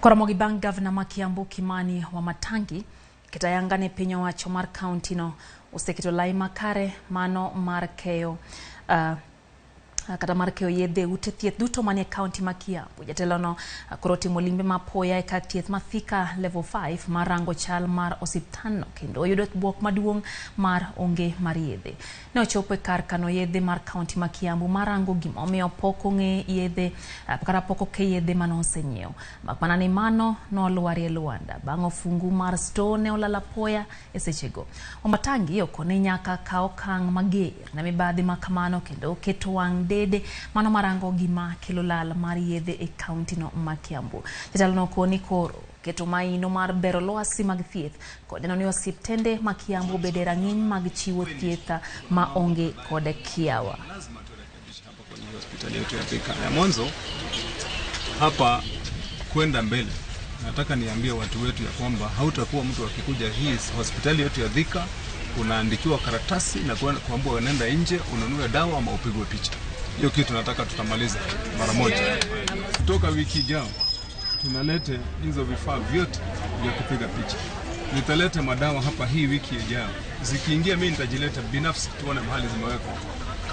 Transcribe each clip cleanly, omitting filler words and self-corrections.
Koromogi bang' gavana ma Kiambu Kimani Wamatangi keto ayanga ne piny owacho mar kaunti no oseketo lai makare mano mar keyo kata mar keyo yedhe ute thieth duto manie kaunti ma Kiambu. Jatelo no koro timo limbe ma apoya e kar thieth ma Thika Level 5 mar rango chal mar osiptandno kendo oyudo bwok maduong' mar onge mar yedhe. Ne ochopo e kar kano yedhe mar kaunti ma Kiambu mar rango gima omiyo pok ong'e yedhe kata pok oke yedhe mane osenyiew. Mak mana ni mano nolwarie lwanda bang' ofungu mar store ne olal apoya e sechego. Wamatangi okone nyaka kaw okang' mager ne mibadhi ma kamano kendo keto wang' dede mano marango gima kelo lal mar yedhe e kaunti no ma Kiambu. Jatelo no okoni koro keto maino mar bero lwasi mag thieth kod neno ni osiptende ma Kiambu obede rang'iny mag chiwo thieth ma onge kod kiawa. Lazima turekebishe hapa kwenye hospitali yetu ya Thika. Ya mwanzo hapa kwenda mbele, nataka niambie watu wetu ya kwamba hautakuwa mtu akikuja hii hospitali yetu ya Thika unaandikiwa karatasi na kuambiwa unaenda nje ununue dawa ama upigwe picha. Hiyo kitu nataka tutamaliza mara moja. Kutoka wiki ijayo tunalete hizo vifaa vyote vya kupiga picha. Nitaleta madawa hapa hii wiki ijayo. Zikiingia mimi nitajileta binafsi tuone mahali zimewekwa.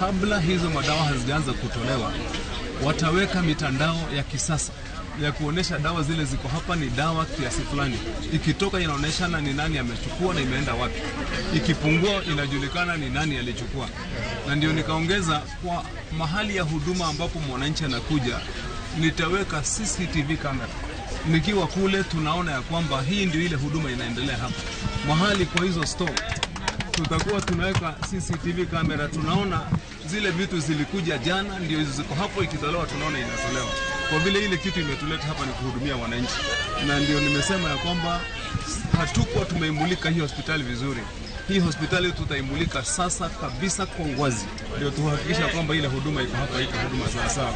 Kabla hizo madawa hazijaanza kutolewa, wataweka mitandao ya kisasa ya kuonesha dawa zile ziko hapa ni dawa kiasi fulani. Ikitoka inaoneshana ni nani amechukua na imeenda wapi. Ikipungua inajulikana ni nani alichukua. Na ndio nikaongeza kwa mahali ya huduma ambapo mwananchi anakuja, nitaweka CCTV camera. Nikiwa kule tunaona ya kwamba hii ndio ile huduma inaendelea hapa. Mahali kwa hizo store tutakuwa tunaweka CCTV camera, tunaona zile vitu zilikuja jana ndio hizo ziko hapo, ikitolewa tunaona inatolewa. Kwa vile ile kitu imetuleta hapa ni kuhudumia wananchi, na ndio nimesema ya kwamba hatukuwa tumeimulika hii hospitali vizuri. Hii hospitali tutaimulika sasa kabisa kwa uwazi, ndio tuhakikisha kwamba ile huduma iko hapa, iko huduma sawa sawa.